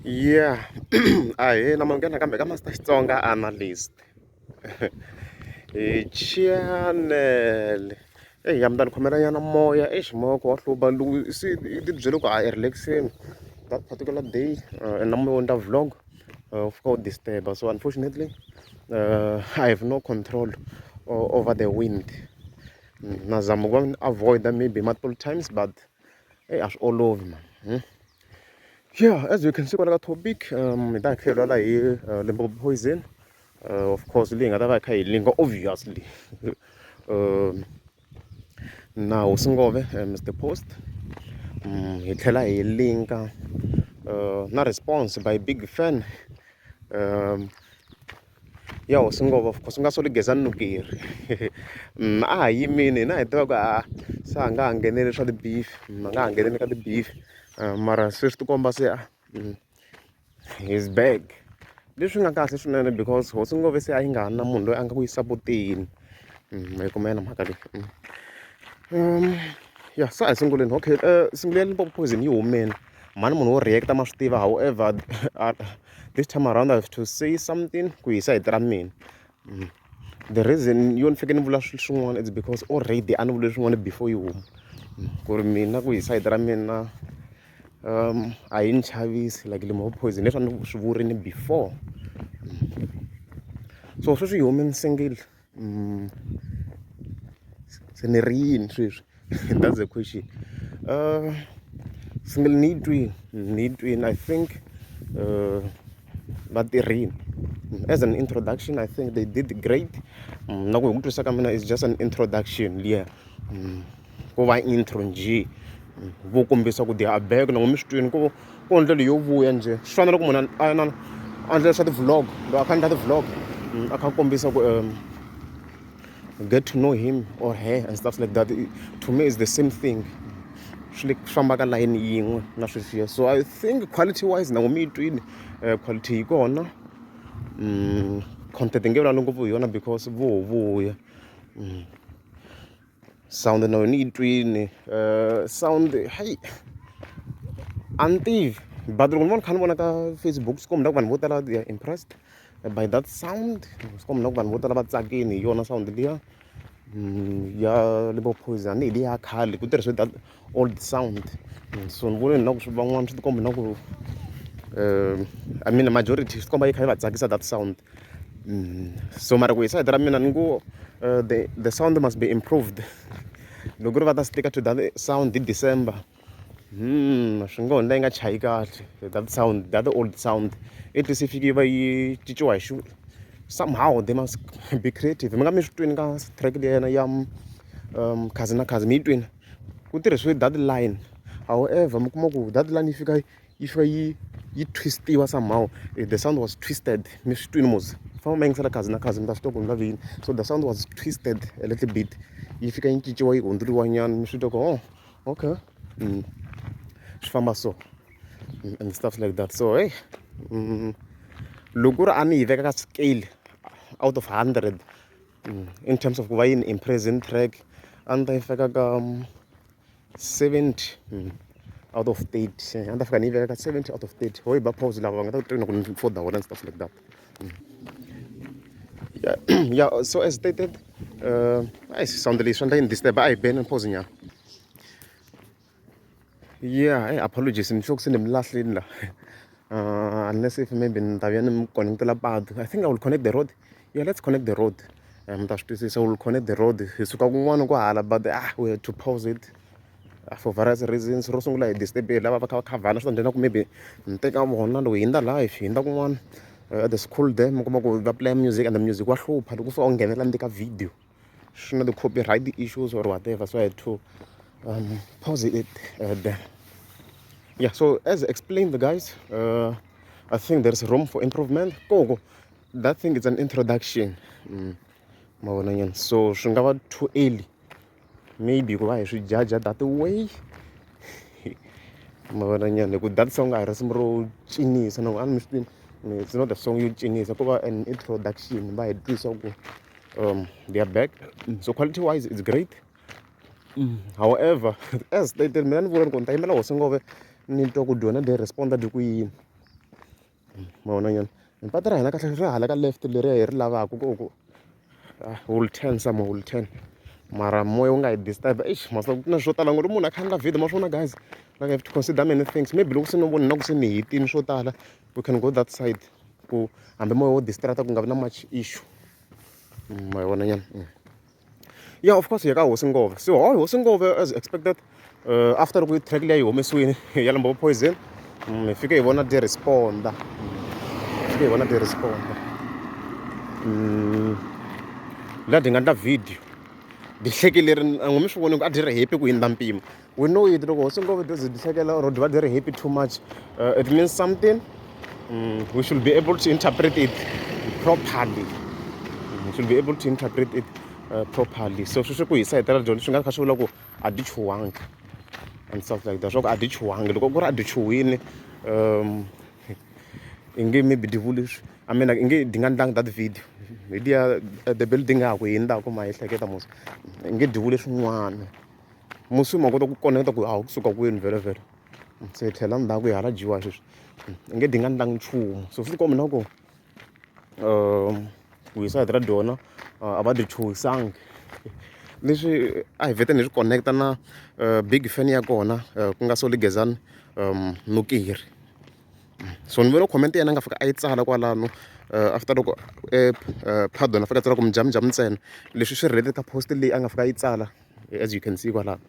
Yeah ahee na nghena kambe ka Master Xitsonga analyst hi channel eya mi ta ni khomela nyana moya exi moya wa hluba loko se i ti byele ku a hi relax-eni that particular day na moya wo endla vlog wu fika wu disturb so unfortunately I have no control over the wind na zama ku va ni avoid maybe multiple times but eyi a swi olovi man. Yeah, as you can see kwala ka topic hi ta hi kha hi lwala hi Limpopo poison of course leyi nga ta va hi kha hi linga obviously na hosi Ngove Mr Post hi tlhela hi linka na response by big fan ya hosi Ngove of course ku nga Solly Gezani Nukeri a ha yimile hina hi tiva ku a se a nga ha ngheneli swa ti-beef a nga ha ngheneli ka ti-beef mara se swi tikomba se a he's back leswi nga kahle swinene because hosi Ngove se a yi nga ha na munhu loyi a nga ku yi sapoteni ma yi kuma yena mhaka leyi ya se a hi sunguleni okay single ya Limpopo Poison yi humile mhani munhu wo react-a ma swi tiva however this time around I have to say something ku hi sayiti ra mina the reason yo ni fike ni vula swilo swin'wana it's because already a ni vule swin'wana before yi huma ku ri mina ku hi sayiti ra mina a yi ni chavisi like Limpopo Poison leswi a ni swi vurini before so sweswi yi humile single se ni ri yini sweswi that's the question single ni yi twini ni yi twini I think va tirhile as an introduction I think they did great na ku hi ku twisisa ka mina is just an introduction liya ko va intro njhe vo kombisa ku they are back na n'wina mi swi twini ku ku ndlela yo vuya njhe swi fana na loko munhu a na a endla swa ti-vlog loko a kha a endla ti-vlog a kha a kombisa ku get to know him or her and stuff like that to me is the same thing swi le famba ka layeni yin'we na sweswiya so I think quality wise na n'wina mi yi twini quality yi kona content nge vulavuli ngopfu hi yona because vo vuya sound na yona yi twini sound hayi a ni tivi but loko ni vona kha ni vona ka Facebook swi komba ku vanhu vo tala they are impressed by that sound swi komba ku vanhu vo tala va tsakini hi yona sound liya ya Limpopo Poison hi liya ya khale ku tirhisiwe that old sound so ni vone na ku van'wana swi tikomba na ku I mean majority swi tikomba yi kha yi va tsakisa that sound so mara ku hi sayiti ra mina ni ku the sound must be improved loko ku ri va ta stick to that sound hi December swi ngo hundza yi nga chayi kahle that sound that old sound at least yi fike yi va yi cinciwa hi xi somehow they must be creative mi nga mi swi twini ka track liya yena ya khazi na khazi mi yi twini ku tirhisiwe that line however mi kuma ku that line yi fika yi fika yi yi twist-iwa somehow the sound was twisted mi swi twini mos famba ma yingisela khazi na khazi mi ta swi twa ku ni lava yini so the sound was twisted a little bit yi fika yi cinciwa yi hundzuriwa nyana mi swi twa ku oh okay swi famba so and stuff like that so hey loko ku ri a ni yi veka ka scale out of 100 in terms of ku va yi ni impress-ini track a ni ta yi fika ka 70 out of 30 a ni ta fika ni yi veka ka 70 out of 30 ho yi ba pause lava va nga ta ku twini ku ni foda wona and stuff like that yeah, yeah so as stated ayi sound leyi swi endla yi ni disturb a hi beni pause nyana yeah hey, apologies ni sure ku se ni mi lahlini la unless if maybe ni ta vuya ni mi connect-ela patu I think I will connect the road yeah let's connect the road mi ta swi twisisa we will connect the road hi suka kun'wana ku hala but ah we had to pause it for various reasons ro sungula hi disturb lava va kha va khavhana swi ta endla ku maybe ni teka vona loko hi hundza laha hi hundza kun'wana at the school there mi kuma ku va play music and the music wa hlupha loko fika u nghenela ndzeni ka video swi na ti-copyright issues or whatever so I had to pause it there yeah so as explained guys I think there's room for improvement koko that thing is an introduction ma vona nyana so swi nga va too early maybe ku va hi swi judge that way ma vona nyana hi ku that song a hi risimu ro cinisa na ku a ni mi swi tivi it's not a song yo cinisa ko va an introduction va hi twisa ku they are back so quality wise it's great however as stated mina ni vula ni ku ni ta yimela hosi ngove ni twa ku dyona they respond-a ku yini. Ma vona nyana patu ra hina kahle ri hala ka left leriya hi ri lavaka ku ku will turn somewhere will turn mara moya wu nga hi disturb eish masa ku na swo tala ngopfu munhu a kha endla video ma swona guys like I have to consider many things maybe loko se no vona na ku se ni hetini swo tala we can go that side ku hambi moya wo distract ku nga vi na much issue ma yi vona nyana yeah of course hi ya ka hosi ngove so hayi hosi ngove as expected after loko track liya yi humesiwile ya Limpopo Poison hi fike hi vona dyi responda hi fike hi vona dyi responda la dyi nga endla video dyi hlekile ri a mi swi voni ku a dyi ri happy ku hundza mpimo we know it loko hosi ngove dyi ze dyi hlekela or dyi va dyi ri happy too much it means something we should be able to interpret it properly we should be able to interpret it properly so sweswi ku hi sayitela dyondzo swi nga kha swi vula ku a dyi chuhangi and stuff like that swa ku a dyi chuhangi loko ku ri a dyi chuhile i nge maybe dyi vuli I mean i nge dyi nga endlangi that video hi liya the building ya ha ku hundzaka ma yi hleketa mos i nge dyi vule swin'wana musi ma kota ku connect ku a kusuka kwini vhele vhele se hi tlhela ndzhaku hi hala dyiwa sweswi i nge dyi nga ndlangi nchumu so swi tikomba na ku ku hi sayiti ra dyona a va dyi chuhisangi leswi a hi vhete ni swi connect na big fan ya kona ku nga Solly Gezani Nukiri so ni vone comment ya yena a nga fika a yi tsala kwalano after loko pardon a fika a tsala ku mijamijami ntsena leswi swi related ka post leyi a nga fika a yi tsala as you can see kwalano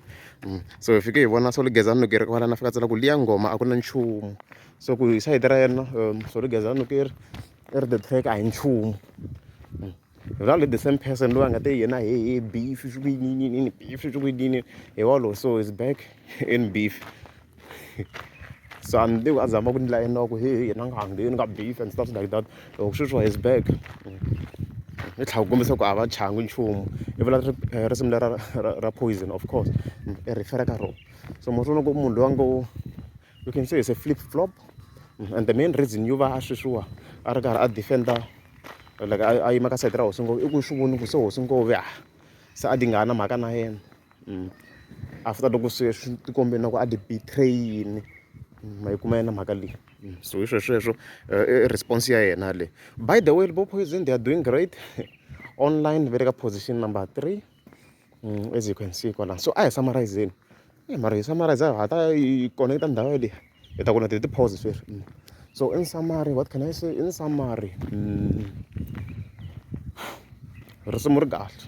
so hi fike hi vona Solly Gezani Nukeri kwalano a fika a tsala ku liya nghoma a ku na nchumu so ku hi sayiti ra yena Solly Gezani Nukeri i ri the track a hi nchumu really the same person loyi a nga te yena he he beef swi ku yini yini beef swi ku yini hi walowo so is back in beef so a ni tivi a zama ku ndla yena ku he he yena a nga ha ngheni ka beef and stuff like that loko sweswiwa is back i tlhela ku kombisa ku a va changi nchumu i vula risimu lera ra poison of course i refer ka rona so mo swi vona ku munhu loyi a ngo you can say is a flip flop and the main reason yo va a sweswiwa a ri karhi a defender like a yima ka sayiti ra hosi ngove i ku swi voni ku se hosi ngove se a di nga ha na mhaka na yena after loko se swi tikombe na ku a di betray-ini ma yi kuma yena mhaka leyi so hi sweswo sweswo i response ya yena leyi by the way Limpopo Poison they are doing great online va le ka position number 3 as you can see kwalano so a hi summarizeni mara hi summarize ha ta yi connect ndhawu yaliya hi ta ku na ti pause sweswi so in summary what can I say in summary risimu ri kahle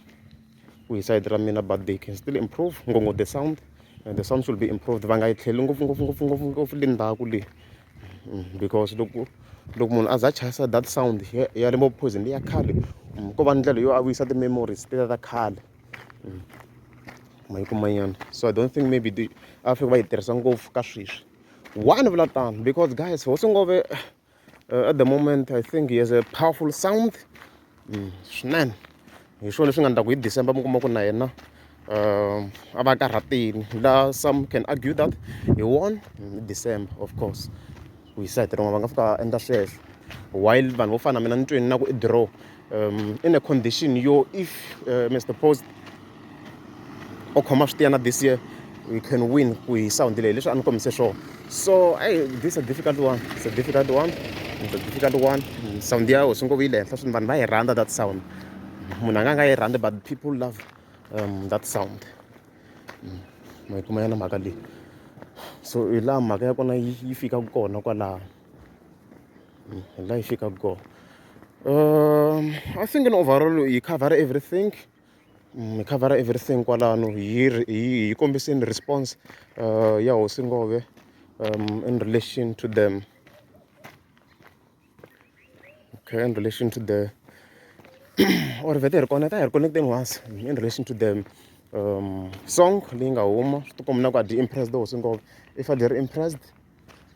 ku hi sayiti ra mina but they can still improve ngopfu the sound and the sound should be improved va nga yi tlheli ngopfu ngopfu ngopfu ngopfu ngopfu le ndzhaku le because loko loko munhu a za a chayisa that sound ya Limpopo Poison leya khale ko va ndlela yo a vuyisa ti-memories tetiya ta khale ma yi kuma nyana so I don't think maybe the a fika va yi tirhisa ngopfu ka sweswi why ni vula tano because guys hosi ngove at the moment I think he has a powerful sound swinene hi swona leswi nga endla ku hi December mi kuma ku na yena a va karhatini la some can argue that he won hi December of course ku hi sayiti rin'wana va nga fika va endla sweswo while vanhu vo fana na mina ni tweni na ku i draw in a condition yo if Mr Post o khoma swi tiya na this year we can win ku hi sound leyi leswi a ni kombise swona so hey, this is a difficult one it's a difficult one it's a difficult one sound ya hosi ngopfu yi le henhla swinene vanhu va yi rhandza that sound munhu a nga nga yi rhandzi but people love that sound ma yi kuma yana mhaka leyi so hi laha mhaka ya kona yi fikaka kona kwalaho hi laha yi fikaka kona I think in overall yi cover everything hi cover everything kwalano hi hi kombiseni response ya hosi ngove in relation to them okay in relation to the or vhete hi ri connect a hi ri connecteni once in relation to the song leyi nga huma swi tikomba na ku a dyi impressed hosi ngove if a dyi ri impressed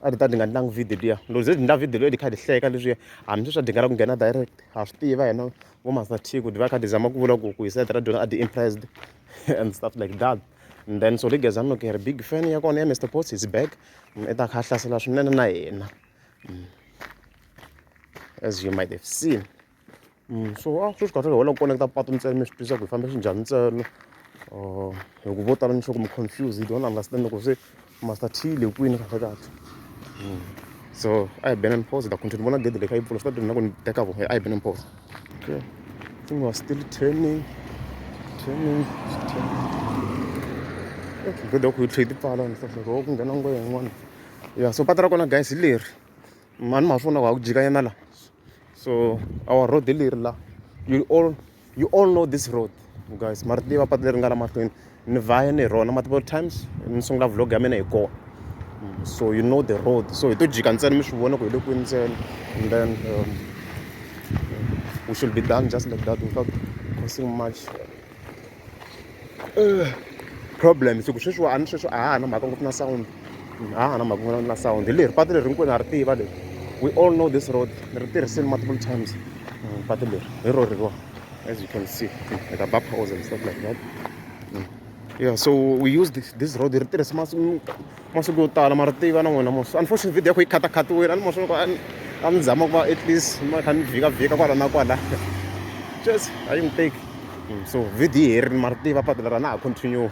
a ti ta ti nga ndlangi video liya loko ze ndla video liya di kha di hleka leswiya hambi sweswi a di nga la ku nghena direct ha swi tiva hina vo master T ku di va kha di zama ku vula ku ku hi side ra dyona a di impressed and stuff like that and then so Ligezani loko hi ri big fan ya kona ya Mr Post is back i ta kha a hlasela swinene na yena as you might have seen so a swi kahle hi ku connect patu ntsena mi swi twisisa ku hi fambe xinjhani ntsena hi ku vo tala ni sure ku mi confuse you don't understand loko se Master T le kwini kahle kahle. So a hi beni pause ta continue vona gede leyi kha yi pfula swi ta na ku ni teka vo a hi beni pause. Okay, I think we are still turning, turning, turning. Okay, gede ku yi tlhe yi ti pfala ni hleketa ku nghena nghozi yin'wana. Ya, so patu ra kona guys hi leri. Mani ma swi vona ku ha ku jika nyana la. So our road hi leri la. You all know this road guys. Ma ri tiva patu leri nga la mahlweni. Ni vhaya ni hi rona multiple times, ni sungula vlog ya mina hi kona. So you know the road, so hi to jika ntsena mi swi vona ku hi le kwini ntsena, and then we should be done just like that without causing much problems. Ku sweswiwa a ni sweswi a ha ha na mhaka ngopfu na sound, a ha ha na mhaka ngopfu na sound. Hi leri patu leri hinkwenu ha ri tiva leri. We all know this road, ni ri tirhisini multiple times. Patu leri hi ro reriwa, as you can see, like a ba pause and stuff like that. Yeah, so we use this road, ri tirhisa masiku yo tala, ma ri tiva na n'wina mos. Unfortunately video ya ku yi khatakhatiwile, a ni mos a ni zama ku va at least ma kha ni vhika vhika kwala na kwala, just a yi n'wi teki. So video yi herile, ma ri tiva patu leri, a na ha continue.